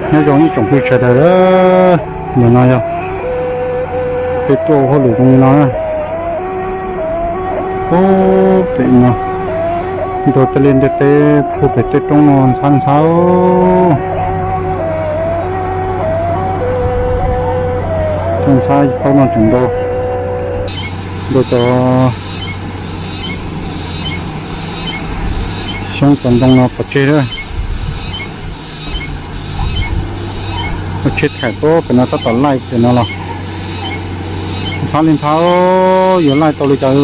Nyob zoo ib tsoom phooj ywg sawv daws, nim no yog peb tuaj hauj lwm zoo li no na. Ub, pem no nrau tej liaj ntiaj teb puag pem tej roob no ntxhab ntxhab, ntxhab ntxhab, taub no tseem nrau, nrau cov xyoob cov ntoo no pov tseg lawm. Ua tsheb thaim puag pem no tab tom laij pem no los ntxhab li ntxhab, yuav laij tau li cas.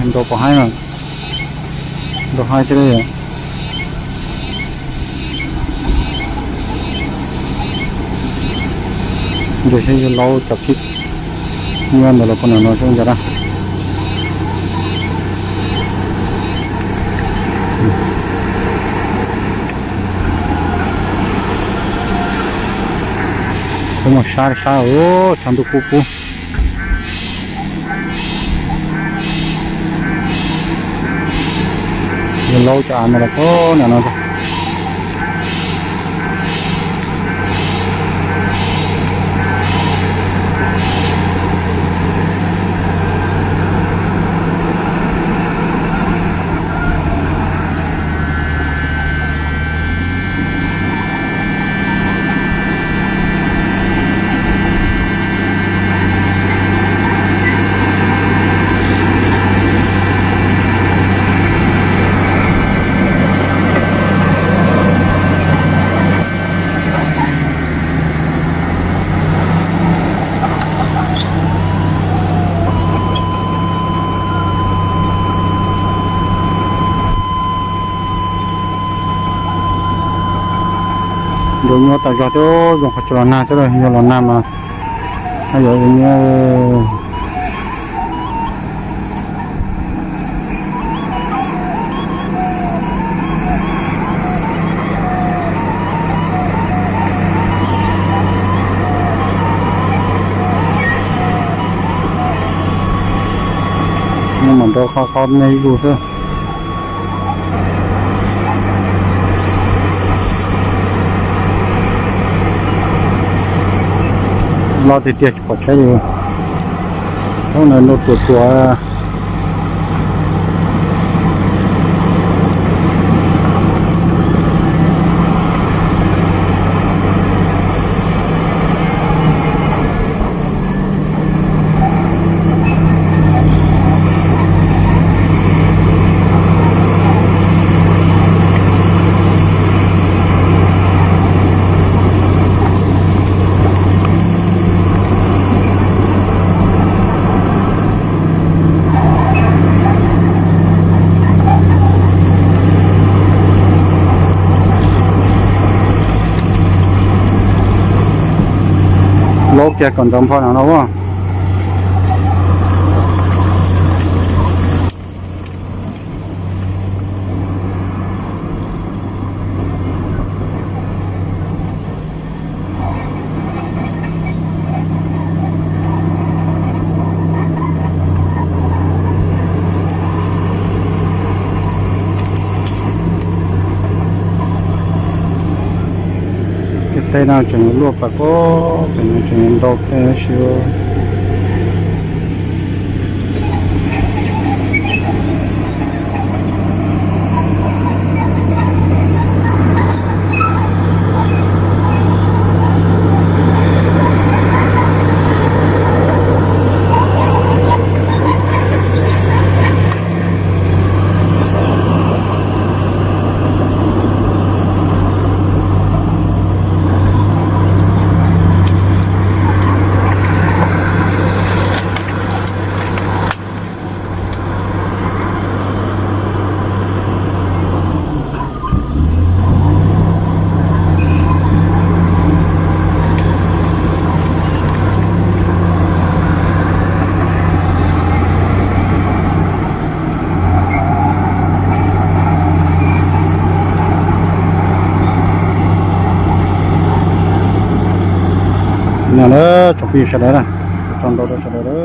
Nrau pov haib, nrau haib thiab. Ntses seb yuav laub cov phib nyob ntawd los puag nram no xwb ntag na. Kuv mus sab sab, xyov ntuj kub kub. Yuav laub cov av no los puag nram no. Nrau nyuaj tas zog thiab, zoo qhov tsis los nag xwb, yog los nag mas haj yam ua nyuaj. Nws mam nrau qhov qhov me ib zus xwb. Loj tiag tiag tsis pom saib li. Thaum no nrau tuam tuam. Laub kiag kom ntxeev npho no no as. Tej teb no tseem luaj pam kub, pem no tseem ntau tej tab sis No na, tsoom phooj ywg sawv daws na, tso nrau rau sawv daws.